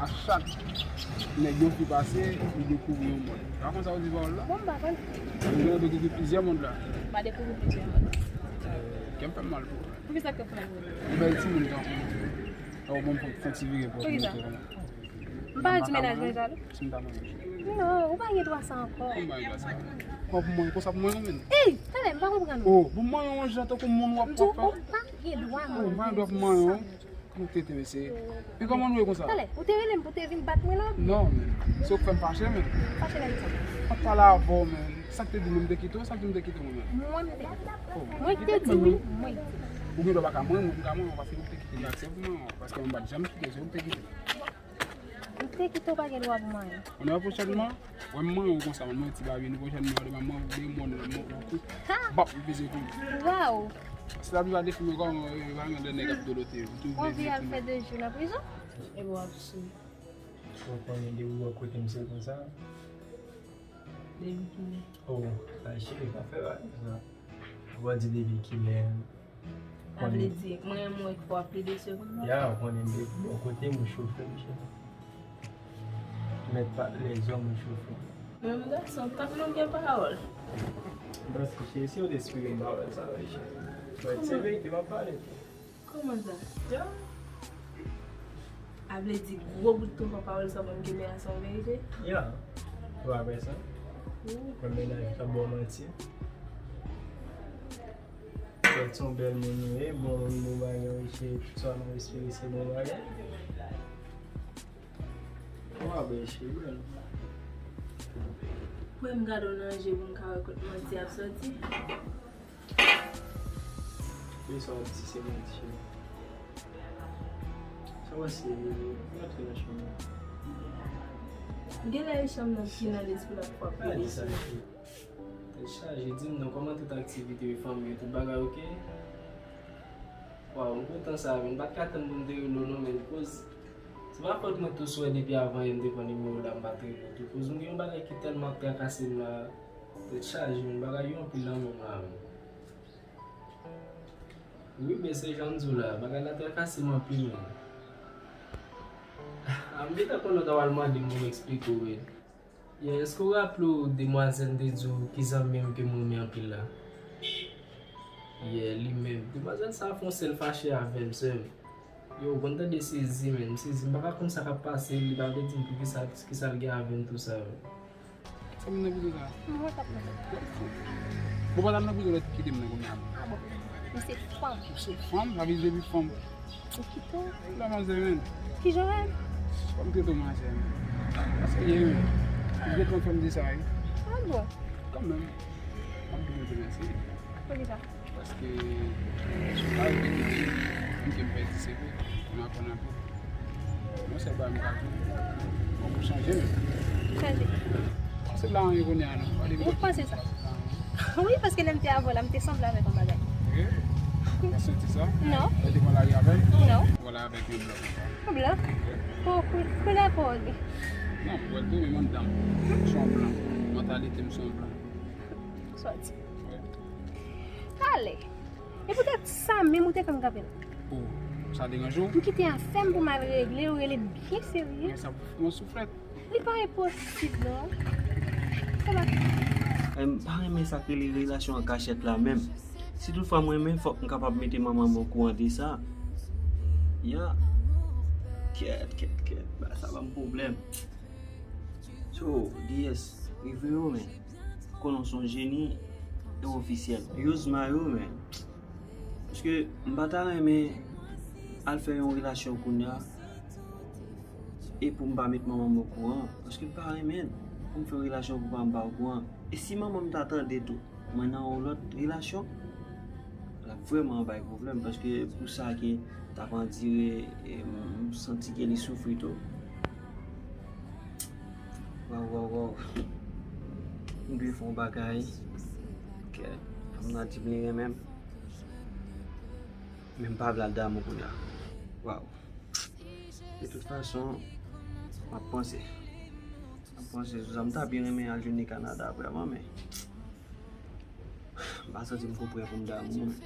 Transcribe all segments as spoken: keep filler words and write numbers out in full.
A chak nèg yon fi pase, li dekouvri yon mòd. Pa konn sa w di pawòl la? Bon, m pa konn. Ou gen yon ki gen plizyè mòd la. M pa dekouvri plizyè mòd. Kè m fè m mal pou ou. Poukisa kè w fè mal pou mwen? Ou bèl timoun kanpe. Oh, bon, fè ti vire pou mwen. Poukisa? M pa di mennaj mwen jalou. Si m ta mennaj. Non, ou pa gen dwa sa ankò. Kòman m pa gen dwa sa? Kòman pou mwen, konsa pou mwen, non, men? Ey, talè, m pa konprann ou. Oh, pou mwen, yon jan tankou moun w ap fè. Ou pa gen dwa, non. Ou pa gen dwa pou mwen, non. Kòman tete, mesye? E kòman nou ye konsa? Talè, ou te rele m pou te vin bat mwen la? Non, men. Se ou k fè m fache, men. Fache nan ki sa? M ap pale avè w, men. Sa k te di m, m te kite w, sa k di m te kite w, men. Mwen, m te kite w. Oh, mwen ki te di w, wi. Mwen ki te di w. Ou gen dwa pa ka manyen m, mwen m ka manyen w, paske ou te kite m, aksepte manyen w, paske mwen m pa t janm kite w, se ou k te kite m. M te kite w, pa gen dwa pou manyen. Kounye a pwochènman, wè m manyen w konsa, mwen ti babyen, pwochènman, demen mwen, demen mwen, mwen, mwen, bap, m peze kou. Waw! Se laplipa de fi mwen kòman, e, pa gen de nèg ap dolote yo. Ou anvi al fè de jou nan prizon? E w ap sou. Ou konnen depi w wè kote m se konsa. Depi kilè? Oh, sa cheri pa fè bagay sa. Ou pa di depi kilè. Sa vle di, mwen, mwen, fò w ap plede sou mwen. Ya, ou konnen depi bò kote m ou chofe, mesye. Mèt pa lèzòm ou chofe. Menm gason, tank nou gen pawòl. Paske cheri, si yo te espere m pawòl sa, wi, cheri. Mwen, se verite m ap pale tou. Kòman sa? Ya. A vle di, gwo bout tonton pawòl sa mwen gen la se yon verite? Ya. Ou pa kwè sa? Wi. Mwen mennaj la ba w manti. Fèt se yon bèl moun nou ye, bon moun, bon bagay, wi, cheri, tout sa nou espere se bon bagay. Ou pa bèl, cheri, bèl. Pou m gade w nan je pou m ka wè kot manti ap soti. Wi, sa w ap di se manti, cheri. Sa w panse, antre nan chanm nan. Genlè e chanm nan ki nan lespri l ap frape. Pa di sa, cheri. Tèt chaje, di m non, kòman tout aktivite yo, fanmi yo, tout bagay oke? Waw, m kontan sa, men m pa t ka tann pou m te rele w non, men koz se pa fòt mwen tou, si w wè depi avan yè m te pran nimewo w la, m pa t rele w tou, koz m gen yon bagay ki tèlman ap trakase m la, tèt chaje, men bagay yo anpil nan men m la, men. Wi, men se jan m di w la, bagay la trakase m anpil, men. A, m gentan konnen w ta pral mande m pou m eksplike w, men. Yeah, èske w raple w demwazèl m te di w ki zanmi m ke m renmen anpil la? Yeah, li menm. Demwazèl sa a fè yon sèl fache avè m, sè m. Yo, ou konn tande sezi, men. M sezi, m pa ka konn sa k ap pase, li pa vle di m poukisa, kisa l gen avè m, tou sa, men. Sa moun nan prizon sa? Mwen k ap mande. Bon, pa t al nan prizon lè t kite m nan kounye a. Ah bon. Men se fanm. Se fanm, sa vle di depi fanm. Ou kite w? La manzè menm. Kijan w ye? Fò m trete w manzè menm. Paske, ou gentan fè m di sa, wi. Ah bon? Kanmenm. Fò m di mèsi. Poukisa? Paske, pa repete, m te m pèdi sekrè, m aprann anpil. Yon sèl bagay m ka di w, fòk ou chanje menm. Chanje. Paske la, anyen kounye a, non. Ou panse sa? Wi, paske lè m te avè w la, m te sanble avèk yon bagay. Wi? Ou santi sa? Non. Ou te pran lari avè l? Non. Ou pran lari avèk yon blan konsa? Yon blan? Wi. Pou, pou, koulè po w li? Non, m wè l tou, men anndan m se yon blan. Mantalite m se yon blan. Sòti. Wi. Ale. E poutèt sa menm ou te fè m kanpe la. Oh, sa deranje w? M kite afè m pou m al regle, ou rele byen serye. Men sa pou fouti yon souflèt. Li pa enposib non. Se pa. M pa renmen sa k rele relasyon an kachèt la menm. Si toutfwa m renmen, fòk m kapab mete manman m okouran de sa. Ya. Kèt, kèt, kèt. Bagay sa ban m pwoblèm. So, D S, rive yo, men. Konnen w se yon jeni e ofisyèl. Use my yo, men. Paske m pa ta renmen al fè yon relasyon kounye a e pou m pa met manman m okouran. Paske m pa renmen pou m fè yon relasyon pou pa m pa okouran. E si manman m ta tande tou, mwen nan yon lòt relasyon, l ap vrèman bay pwoblèm, paske pou sa ke t ap andire, e, m santi ke li soufri tou. Waw, waw, waw. M dwe fè yon bagay. Kè fanm nan di m li renmen m. Men m pa vle al damou kounye a. Waw. De tout fason, m ap panse. M ap panse sou sa. M ta byen renmen al jwenn li Kanada vrèman, men m pa santi m twò prè pou m damou, men.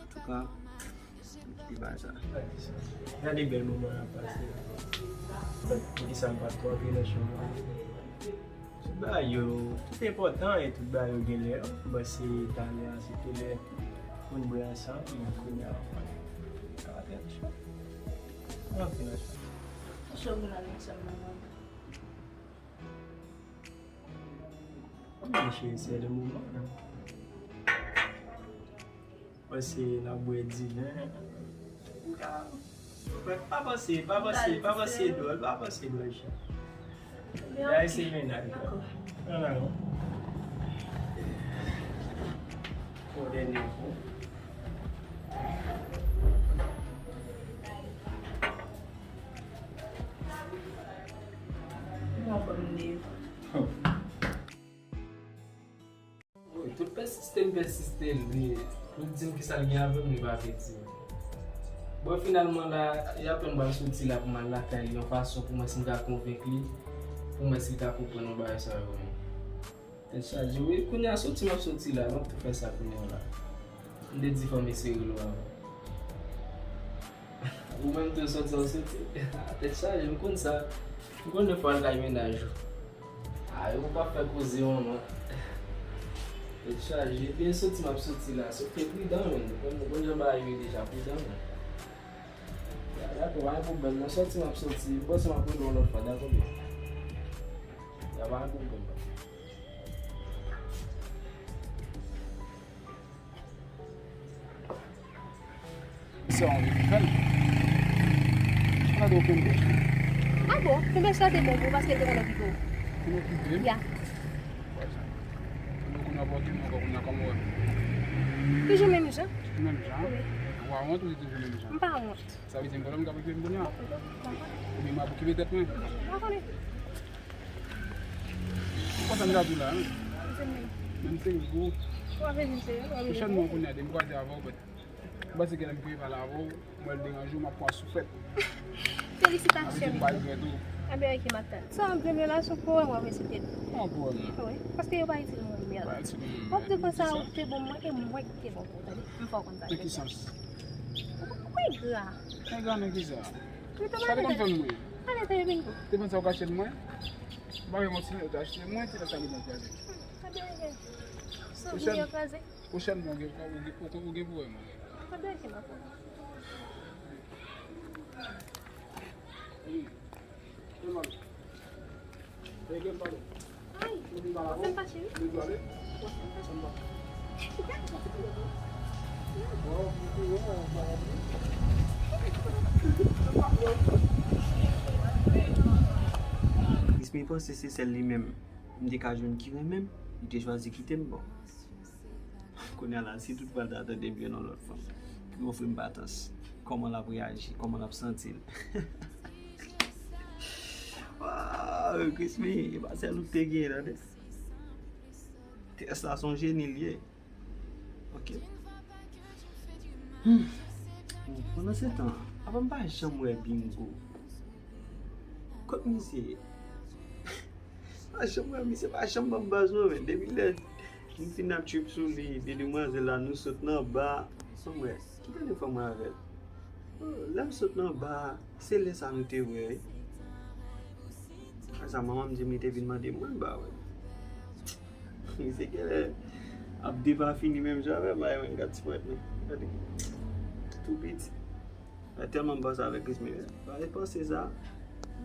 Antouka, Li bay sa. Gade bèl moman n ap pase la. Poukisa m pa t twò vin nan chanm nan? Tout bagay yo, tout enpòtan e tout bagay yo gen lè yo. M panse talè a se te lè pou n bwè ansanm, men kounye a, sa va trè cho. Ann antre nan chanm. Cho pou n al nan chanm nan, non. Mwen cheri, se le moman. Panse n ap bwè diven. Pa panse, pa panse, pa panse dwòl, pa panse dwòl, chan. Bagay se mennaj la. Dakò. Non, non, non. Bon, dènye kou. Bon, bon, bon. Wi, tout pèsiste m pèsiste, li, li di m kisa l gen avè m, li pa vle di m. Bon, finalman la, e apèn m pral soti la pou m al lakay li, yon fason pou m wè si m ka konvenk li, pou m wè si l ka konprann yon bagay sa yo menm. Tèt chaje, wi, kounye a soti m ap soti la, m ap tou fè sa kounye a la. M te di fò m eseye rele w avan. Ou menm tou soti w soti. Tèt chaje, m konn sa. M konn lè fò al kay mennaj ou. A, yo pa fè koze yon non. Tèt chaje, byen soti m ap soti la. Sòf te pridan, menm. Ou konn, ou konn jan bagay yo ye deja, pridan, menm. Ya, dakò, pa gen pwoblèm, non. Soti m ap soti. M panse m ap rele w yon lòt fwa, dakò, byen. Ya, pa gen pwoblèm. Sa anvi pou fè l. Ann gade okenn bèch. A bon? Men bèch la te bon pou ou paske l te konn okipe w. Konn okipe m? Ya. Wè sa. Kounye a pa okipe m ankò, kounye a kòman w wè m? Toujou menm jan. Menm jan? Wi. Ou pa wont ou di toujou menm jan? M pa wont. Sa vle di m pa menm k ap okipe m kounye a? Oubyen m ap okipe tèt mwen? M pa konnen. Ou konn sa m ta di w la, wi. Menm se gwo. Pwochènman kounye a, depi m kwaze avè w, but m panse ke lè m peye pale avè w, m wè l deranje w, m ap pran souflèt. Felisitasyon. Sa vle di m pa regrèt ou. Anben, oke, m ap tann. Sa, ann gen relasyon pou wè, m ap eseye. An bon. Wi, paske yo pa itil mwen, mèd. Pa itil mwen. W ap di konsa, ou te bon mwen, e mwen ki te bon pou ou, tande. M fè w konn sa. Nan ki sans? Ou pa engra. Engra nan ki sa? Sa te konn fè m mwen. Te panse w kache l mwen? M pa gen yon ti lè ou te achte mwen, ti lè sa li bon kwaze. Pwochèn, pwochènman, ou gen, ou gen, ou gen pou wè mwen. Krismi panse se sèl li menm m te ka jwenn ki renmen m, li te chwazi kite m, bon. Kounye a la, si tout pral ta tande m jwenn yon lòt fanm ki ofri m patans, kòman l ap reyaji, kòman l ap santi l? Waw, Krismi, e pa sèl ou k te genyen, tande. Tès la se yon jeni l ye. Ok. Hmm. Bon, pandan se tan, apa m pa janm wè Bingo? Kot misye ye? Pa janm wè misye, pa janm ban m baz non, men depi lè m fin ap trip sou li, de demwazèl la, nou sot nan ba, san m wè, ki dènye fwa m wè avè l? Oh, lè m sot nan ba a, se lè sa nou te wè, wi. Sa manman m di m li te vin mande m, mwen m pa wè l. Misye genlè ap depafini menm jan avè m, ay, mwen gad ti pwent mwen. Gade. Tou piti. Mwen tèlman m panse avèk Krismi, pa repanse sa. M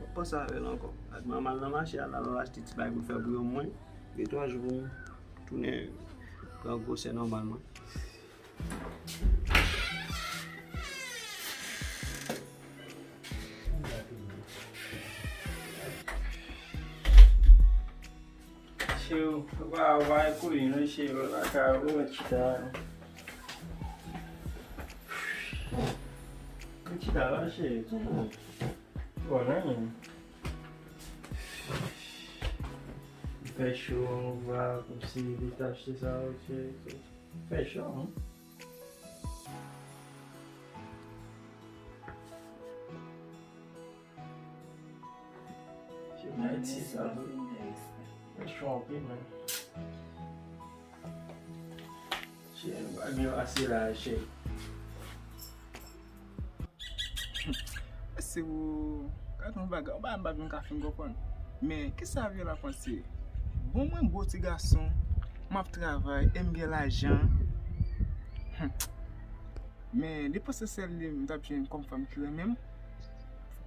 p ap panse avè l ankò. Ak manman l nan mache a, l al achte ti bagay pou l fè bouyon mwen. De twa jou pou m tounen pran gwosè nòmal mwen. Cheri, ou pa, ou pa ekole non, cheri, ou lakay ou, ou mèt chita. Ou chita la, cheri. Bon, non, non. Fè cho, on va, kòmsi li te achte sa, ok. Fè cho, hein? Cheri, Ayiti, sa vre. Fè cho anpil, men. Cheri, nou pa byen pase la, cheri. Se pou, gade yon bagay, yon bagay m pa vin ka fin konprann. Men, kisa Viola panse? Bon, mwen bo ti gason, m ap travay, e m gen lajan. Hum. Men, li panse sèl li m t ap jwenn kòm fanm ki renmen m.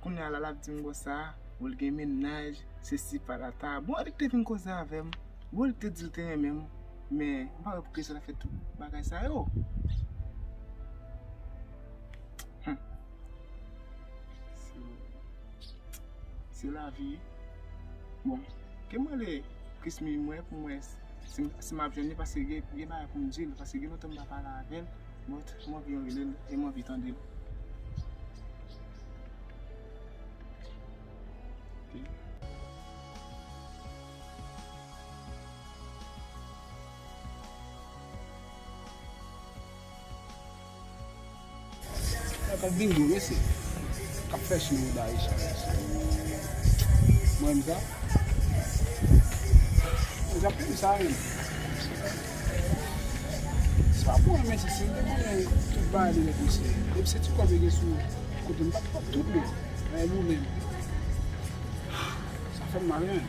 Kounye a la, l ap di m konsa, bon, l gen mennaj, sesi patata. Bon, li te vin koze avè m. Bon, li te di l te renmen m. Men, m pa wè poukisa l ap fè tout bagay sa yo. Hum. Se, se lavi. Bon, ke m rele Chrismy mwen pou mwen si, si m ap jwenn li, paske gen, gen bagay pou m di l, paske gen lontan m pa pale avè l, but m anvi rele l e m anvi tande l. Ok. Sa k ap bingo, mesye. K ap fè chin nan bouda Aisha, mesye. Mwen menm sa. Mwen ap peye sa menm. Se pa pou mwen, mesye, si m te konnen tout bagay de nèt, mesye. Depi se ti kòb yo gen sou kote m, m t ap pran tout, men. Men ou menm. Sa fè m mal, men.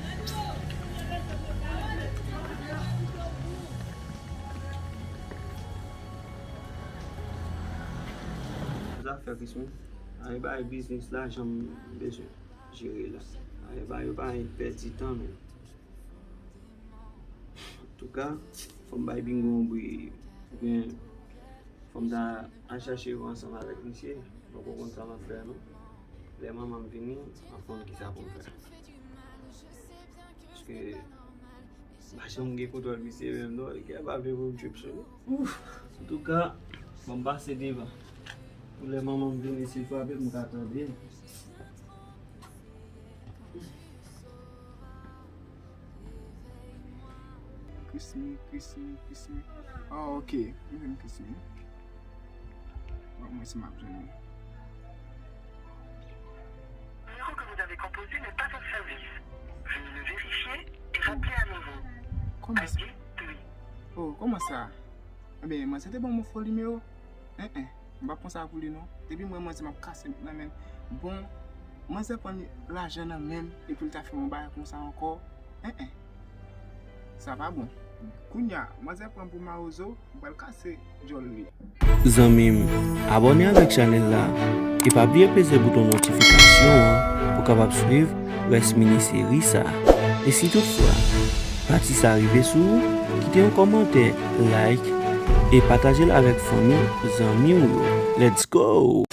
Zafè Chrismy, ale bay biznis la jan m bezwen jere la. Ale bay yo pa anyen pèdi tan, men. Antouka, fò m bay Bingo yon bri, oubyen fò m ta al chache yo ansanm avèk misye. Mwen poko konn sa m ap fè, non. Lè manman m vini, m ap konn kisa pou m fè. Paske m pa janm gen kontwòl misye menm, non. Li gen pa vle pou m trip sou li. Ouf! Antouka, ban m pase devan. Pou lè manman m vini, si l frape m, m ka tande l. Chrismy, Chrismy, Chrismy. Oh, ok. M jwenn Chrismy. Bon, mwen si m ap jwenn li. Le numéro que vous avez composé n'est pas en service. Veuillez le vérifier et rappeler à nouveau. Kòman sa? Adieu, Louis. Oh, kòman sa? Ebyen, manzè te ban m yon fo nimewo. En, en, m p ap pran sa pou li non. Depi m wè manzè m ap kase nan men l. Bon, manzè pran lajan nan men m epi l ta fè m yon bagay konsa ankò. En, en. Sa pa bon. Kounye a, manzè pran pou mawozo, m pral kase djòl li. Zanmi m, abòne avèk chanèl la e pa bliye peze bouton notifikasyon an pou w kapab swiv rès mini seri sa. E si toutfwa pati sa rive sou ou, kite yon kòmantè, like e pataje l avèk fanmi, zanmi w yo. Let's go!